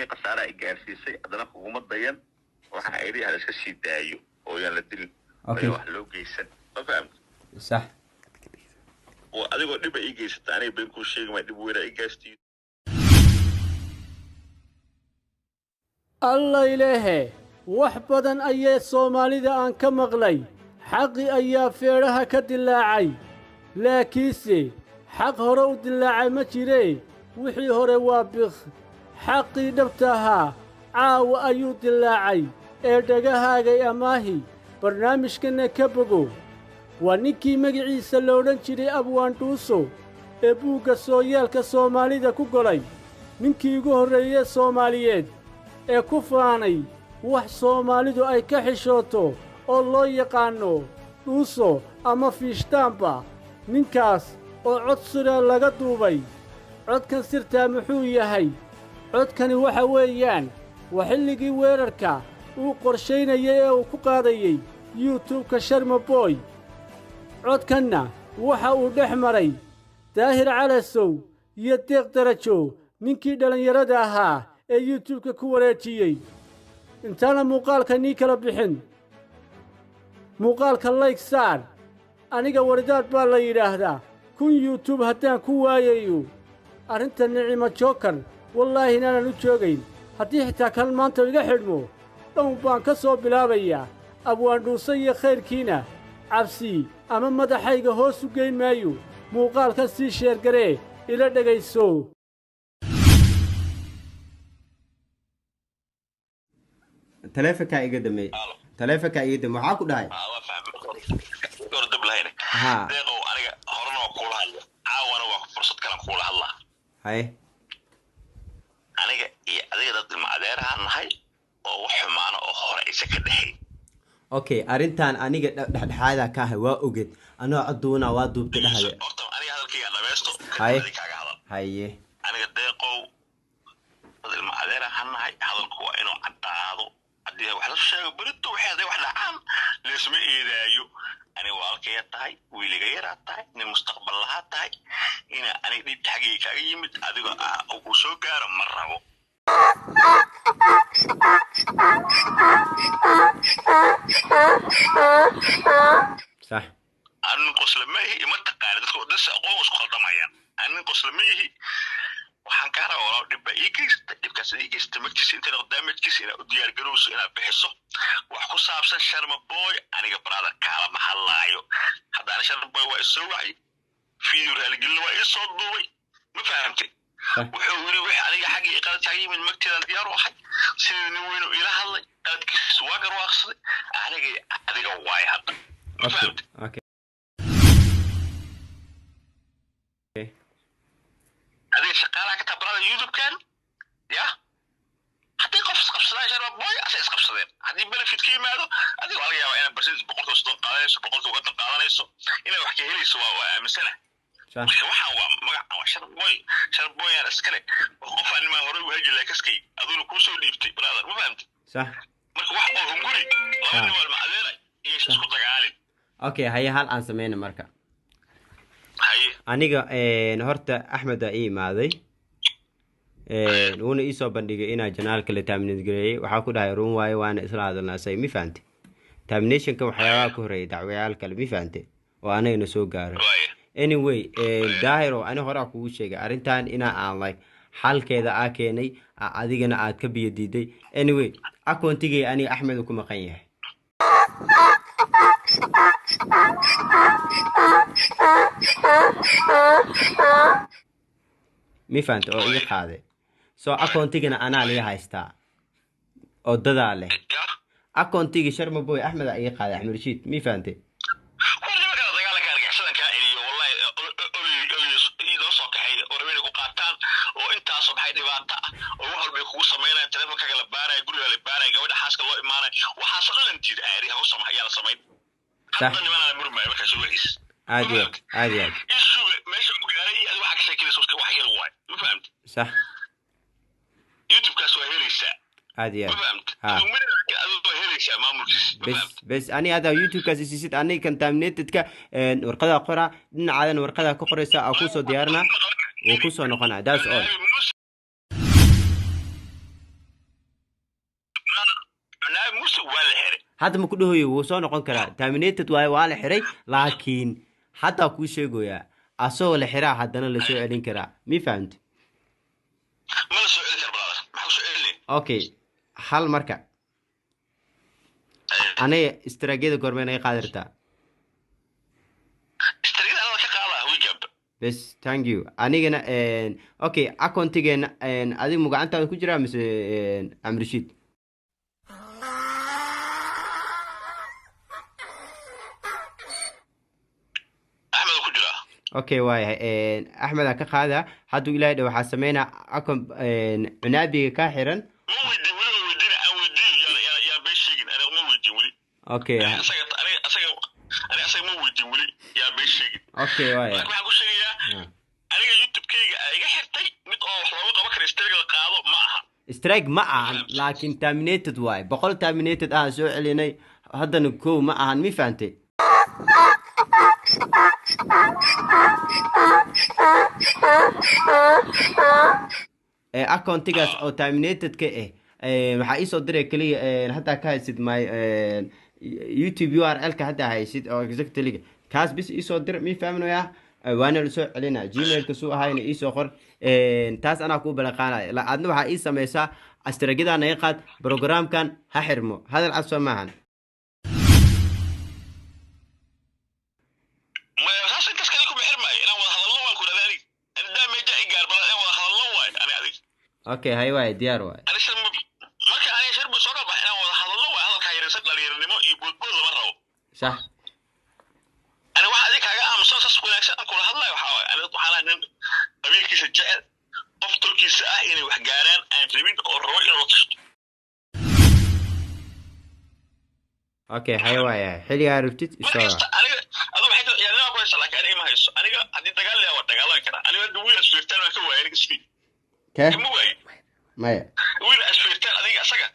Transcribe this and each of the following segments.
Aniga khasaara ay gaarsiisay, haddana kuguma dayan. Waxaa idhi hala iska sii daayo oo yaan la dilin. Ayaa wax loo geysan, ma fahamta? Sax. Oo adigoo dhiba ii geysata, aniga been kuu sheegi maa, dhib weynaa ii gaarsiiyo. Alla ilaahe, wax badan ayee Soomaalida aan ka maqlay. Xaqi ayaa feedhaha ka dilaacay, laakiinse xaq hore u dilaacay ma jiree. Wixii hore waa bikh. Xaqii dhabta ahaa caawa ayuu dilaacay ee dhagahaagay amaahi. Barnaamijkanna ka bogo. Waa ninkii magiciisa la odhan jiray Abwaan Dhuuso ee buugga sooyaalka Soomaalida ku golay, ninkii ugu horreeyey Soomaaliyeed ee ku faanay wax Soomaalidu ay ka xishooto oo loo yaqaanno dhuuso ama fiishtaanba. Ninkaas oo cod sira laga duubay. Codkan sirtaa muxuu yahay? Codkani waxa weeyaan waa xilligii weerarka uu qorshaynayay ee uu ku qaadayey YouTube-ka Sharma Boy. Codkanna waxa uu dhex maray Daahir Calasow iyo Deeq Darajo, ninkii dhallinyarada ahaa ee YouTube-ka ku wareejiyey. Intaana muuqaalka nii kala bixin, muuqaalka like saar. Aniga Waridaad baa la yidhaahdaa. 1000 YouTube haddaan ku waayayo arrinta Nicimo Jookar, wallaahi inaanan u joogayn. Haddii xitaa kan maanta iga xidhmo, dhown baan ka soo bilaabayaa. Abwaan Dhuuse iyo khayrkiina cabsi ama madaxayga hoos u geyn maayo. Muuqaalka sii sheergaree, ila dhegayso. Taleefonkaa iga damey, taleefonkaa iga damey. Waxaa ku dhahay Waa fahmay, hor dab lahayn. Ha. Deeqow, aniga horena waa kuula hadla, caawana waa fursad kalan kuula hadlaa. Haye. Aniga iyo adiga dad ilma adeerahaan nahay oo wax xumaana oo hore isa ka dhexay. Okay, arrintan aniga dhexdhexaada ka ahay, waa ogeed. Anoo coduuna waa duubtay dhahaya. Horta aniga hadalkayga dhamaysto. Haye. Kadib kaaga hadal. Haye. Aniga Deeqow, dad ilma adeerahaan nahay. Hadalku waa inuu caddaado. Haddii wax la sheego berito, waxay hadday wax dhacaan leesma eedaayo. Aniga walaalkaya tahay, wiiliga yaraa tahay, nin mustaqbal lahaa tahay. Ina aniga dhib xaggayga kaaga yimid adigoo ah oo kuu soo gaaro ma rabo. Sax. Anin qosla ma ihi, ima taqaani. Dadka dad aqoon isku qaldamayaan. Anin qosla ma ihi. Waxaan kaa rabaa, walaal, dhib baa ii geystay. Dhibkaas ii geystay magtiisa intay noqdo, damagekiisa inaad u diyaar garowso inaad bixiso. Wax ku saabsan Sharma Boy aniga brother kaalama hadlaayo. Hadda ani Sharma Boy waa isoo wacay, video raaligelin waa ii soo duubay, ma fahamtay? Sax. Wuxuu yiri wixii aniga xaggii qalad kaaga yimid magteedaan diyaar u ahay. Sidii nin weyn uu ila hadlay, qaladkiisu waa garwaaqsaday. Aniga adiga waay hadda, ma fahamtay? Okay. Adiga shaqaalaha ka tabarada YouTube-kan ya haddii qof isqabsadaan, Sharma Boy asa isqabsadeen, haddii benefit ka yimaado, adiga waa laga yaabaa inaad percentage 30% qaadanayso, 50% qaadanayso, inaad wax ka helayso. Waa aaminsana. Sax. Marka waxaan waa magaca waa Sharma Boy, Sharma Boyaan iskale. Waa qof aan nimaa horey u haji lahaa kaskay aduna kuu soo dhiibtay, brother, ma fahamtay? Sax. Marka wax oo hunguri laba nin waa macdeelay iyo isku dagaalin. Okay, haye, hal aan sameyna marka. Haye. Aniga horta Axmed aa ii imaaday, wuuna iisoo bandhigay inaa channelka la terminate gareeyey. Waxaa ku dhahay run waaye, waana isla hadalnaa say, mi fahante? Terminationka waxyaabaha ka horreeyay dacwayaal kale, mi fahante, oo anagana soo gaaray. Waaye. Anyway, Daahiro, ani horaa kugu sheegay arrintan inaa aan like xalkeeda aa keenay, adigana aad ka biyo diiday. Anyway, accountigay aniga Axmed uu ku maqan yahay. Mi fahante? Oo iga qaaday. So accountigana anaa laga haystaa oo dadaa leh. Ya. Accountigii Sharma Boy Axmed aa iga qaaday, Axmed Rashiid, mi fahante? War nimanka dagaalanka argaxisadan kaa celiyo, wallahi noo soo kaxeey oo rabeen inay ku qaataan oo intaasoo maxay dhibaato ah oo wax walbay kugu samaynayaan, telefonkaaga la baaraya, guriga la baaraya, gabadha xaaska loo imaanaya, waxaasoo dhan antiid aari ha u sama ayaa la samayn. Sax. Hadda nimanaa la murmaayo markaas wixiis. Aad iyo aad, aad iyo aad. Isuga meesha uu gaaray iyo adiga waxaa ka sheekinaysa wax yar waay, ma fahamti? Sax. YouTube-kaas waa helaysaa. Aad iyo Ma aad. fahamti? Ha. Adigu waa helaysaa maamulkiis, ma bes. fahamti? Bes, ani hadda YouTube-kaas isiisid, aniga contaminatedka warqadaa qoraa, dhinacaadana warqadaa ka qoraysa, aa kusoo diyaarinaa, wuu kusoo noqonaa. That's all. Waa la xiray. Hadda ma ku dhahoyo wuu soo noqon karaa. Terminated waaye, waa la xiray, laakiin haddaa kuu sheegoyaa asagoo la xiraa haddana lasoo celin karaa. Mi fahamti? Ma la soo celi kara, brother. Maxaa ku soo celinay? Okay, hal marka aniga strike-yada goormee naga qaadi kartaa? Strike-yada anada ka qaadaa wiigaba. Bes, thank you. Anigana, okay, accountigeena adiga mu gacantaada ku jiraa mise Amrashiid? Axmed ku jiraa. Okay, waayahay, Axmed aan ka qaadaa. Hadduu Ilaahay dha waxaa sameynaa account cunaabiga kaa xiran. Ma weydiin weli, ma weydiin. Aan weydiin, yaa been sheegin. Aniga ma weydiin weli. Okay. Aniga asaga ma weydiin weli, yaa been sheegin. Okay, waayahay. Laakiin waxaan ku sheegayaa, aniga YouTube-kayga iga xirtay mid oo wax looga qaban kara strike la qaado ma aha. Strike ma ahan, laakiin terminated waaye. 100 terminated ah soo celinay haddana, kow ma ahan. Mi fahantay? Ee accountigaas oo terminated ka ah waxaa iisoo diray keliya haddaa ka haysid my YouTube URL ka haddaa haysid oo exactly kaas bis iisoo dir. Mi fahminoyaa? Waana la soo celina. Gmailka suu ahayna iisoo qor. Taas anaa kuu ballanqaanaya. Adna waxaa ii sameysaa strike-yadaa naga qaad, programkan ha xirmo. Hadal cad soo maahan? Maya, saas intaas kale kuma xirmaayo. Inaan wada hadalno waan ku dhahday. Aniga ani damage i gaar badan, inaan wada hadalno waayo ani adig. Okay, hay waaye, diyaar waaye. Ani shir marka aniga shir buu soo kala baxay, inaan wada hadalno waayo. Hadalkaa yaraysan, dhalinyaranimo iyo boodbood lama rabo. Ani waxa adiga kaaga aamusan, saas wanaagsan aan kula hadlayo, waxaa waaye ani waxaan ahay nin qabiilkiisa jecel, qof tolkiisa ah inay wax gaaraan aan rabin, oo rabo inuu la tashto. Okay, hay waaye, xilligaa rabtid mar isoo kasta aniga adu waxay tahay ciyaalnima ku haysa, laakiin aniga ma hayso. Aniga haddii dagaal leh waa dagaalami karaa. Aniga hadda wiil asfiirtaan waan ka waayay aniga sidii kee? Kama waayo. Maya. Wiil asfiirtaan adiga asaga.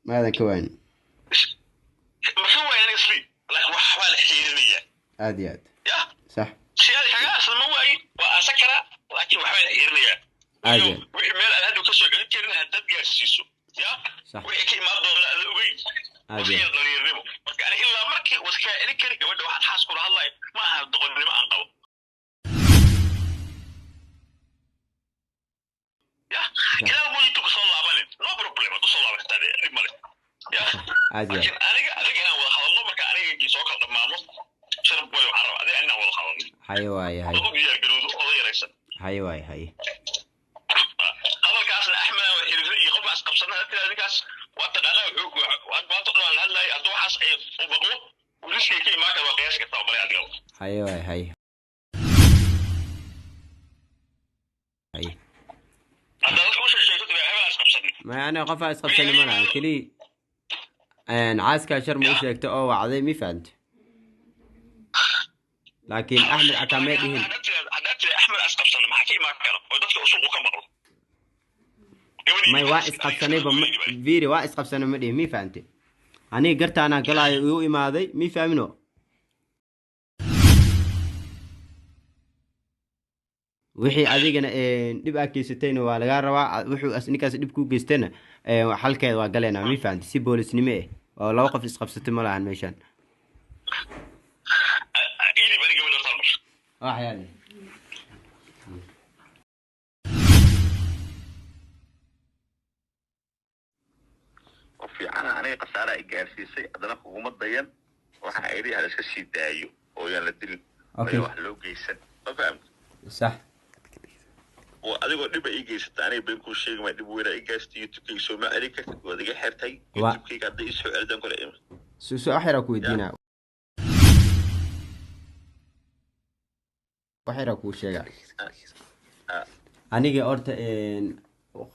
Maadan ka waayin. Ma ka waayin aniga sidii, laakiin wax waa la xiirinayaa. Aad iyo aad. Ya. Sax. Si adi kaga asla ma waayin, waa aasan karaa, laakiin waxbaa la xiirinayaa. Aad iyo aad. Wixii meel aan hadda ka soo celin karin haddaad gaarsiiso ya wixii ka imaan doona aad ogeyn. Aad iyo wasiya dhalinyarnimo. Marka ani ilaa markii waskaa celin kari gabadha waxaan xaas kula hadlayo ma aha doqonnimo aan qabo ya. Ilaa buu YouTube soo laabanin, no problem. Hadduu soo laaban xitaa dhib male ya. Aad iyo aad. Laakiin aniga adiga inaan wada hadalno, marka aniga iyo soo kala dhammaano, sharaf boy, waxaan rabaa adiga inaan wada hadalno. Haye waaye, haye. Dad u diyaar garowdo oda yaraysan. Haye waaye, haye. Hadalkaasna Axmed aan xiriirro iyo qofkaas qabsana hadda ninkaas waa taqaanaa. Wuxuu maanta dhan la hadlayay, hadduu waxaas ay u maqlo riskay ka imaan kara waa qiyaasi kartaa malay adiga. Haye waaye, haye, haye. Haddaa dadka u sheegto tiraa hebelaas qabsanay. Maya, aniga qofaa isqabsani ma lahan. Keliya caaskaa shar ma u sheegta oo wacday. Mi fahamte? Laakiin Axmed xataa may dhihin. Haddaad tira Axmed as qabsana, maxaa ka imaan kara oo dadka suuqu ka maqlo? May, waa isqabsanayba viri, waa isqabsanay ma dhihin. Mi fahamte? Aniga gartaanaa galaayo igu imaaday. Mi fahmino? Wixii adigana dhib aa geysatayna waa lagaa rabaa. Wuxuu ninkaas dhib kuu geystayna xalkeeda waa galeynaa. Mi fahamte? Si boolisnimo ah oo laba qof isqabsatay ma lahan meeshaan. Idib ani gabadha talmar. Waxyaale. Oo fiicana. Aniga khasaara ay gaarsiisay, haddana kuguma dayan. Waxa idhi hala iska sii daayo oo yaan la dilin. Okay. Ayaa wax loo geysan, ma fahamta? Sax. Oo adigoo dhiba ii geysata, aniga been kuu sheegi maa, dhib weyna ii geystay. YouTube-kayga soo ma celin kartid, waad iga xirtay. YouTube-kayga hadday ii soo celidaan kole. Su wax yaraa ku weydiinaa, wax yaraa kuu sheegaa. Aniga horta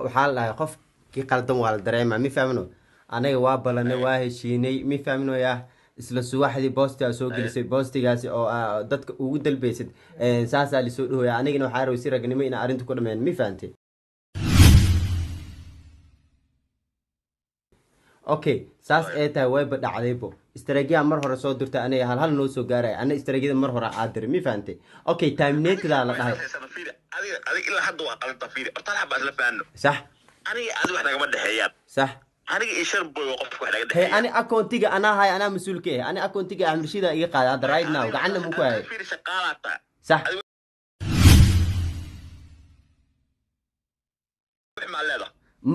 waxaa la dhahay qofkii qaldan waa la dareemaa. Mi fahmino? Aniga waa ballanay, waa heshiinay. Mi fahminoyaa? Isla subaxdii boostigaa soo gelisay, boostigaasi oo dadka ugu dalbaysid saasaa lisoo dhahoya. Anigana waxaa rabay si ragnimo inaan arrinta ku dhameen. Mi fahantay? Okay, saas ee tahay wayba dhacdaybo. Strike-yaa mar hore soo dirtay, aniga hal hal noo soo gaaraya. Ana strike-yada mar hore aa diray. Mi fahantay? Okay, terminated-aa la dhahay. Adiga ilaa hadda waa qalanta. Fiiri horta, hal xabaa isla fahanno. Sax. Aniga adi wax nagama dhexeeyaan. Sax. Aniga iyo Sharboy waa qofka wax naga Hey, dhexeeya. Ani accountiga anaa hay, anaa mas-uulka eh. Ani accountiga Axmed Rashiida iga qaaday hadda right now, gacanna mu ku hayay. Fiiri, shaqaalaata. Sax. Maa leedahay?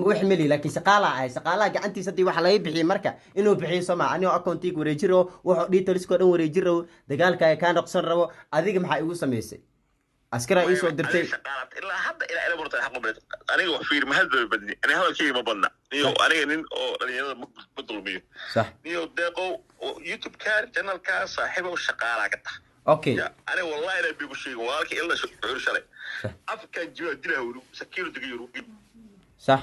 Wix meli, laakiin shaqaalaa ahay. Shaqaalaha gacantiisa haddii wax laga bixiyey, marka inuu bixiyo soo maa? Anigoo accountiga wareejin rabo, wuxuu detailskoo dhan wareejin rabo, dagaalkaaga kaa noqsan rabo, adiga maxaa igu samaysay? Askaraa ii soo dirtay. Adiga shaqaalaata ilaa hadda ilaa ila murtay xaq u badan. Aniga wax fiiri, ma hadal badni, aniga hadalkayga ma badna niyo. Aniga nin oo dhalinyarada ma dulmiyo. Sax. Niyo Deeqow, YouTube-kaan, channelkaan, saaxiibow, shaqaalaa ka taha. Okay. Ya, aniga wallahi inaan biigu sheegin walaalkii ila shucuur shalay afkaan jibaa dilaa wuru sakiinu dega yuru. Sax,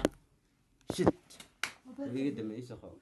shit, iga dambe ii soo qabo.